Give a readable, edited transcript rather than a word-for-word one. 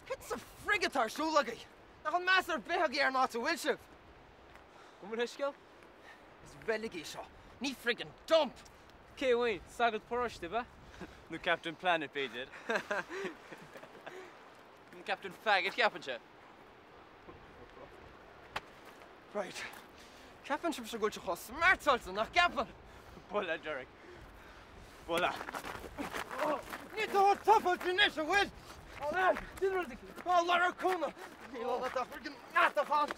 Cad sa frig atá ar siúl agaibh? Nach bhfuil meas ar bith agaibh ar an áit a bhfuil sibh? Gabh mo leithscéal? Is reilig í seo, ní friggin dump! Cé uainn? Sagart paróiste, ab ea? Nó Captain Planet, b'fhéidir. Nó Captain Faggot, ceapaimse. Right. Ceapann sibhse go bhfuil sibh chomh smeartáilte, nach gceapann? Bulla, Derek. Bulla. Níl tú chomh tufáilte anois, an bhfuil? Ó, man, déan rud éigin. Á, lorg cúnamh. Níl ionat ach friggin meatachán.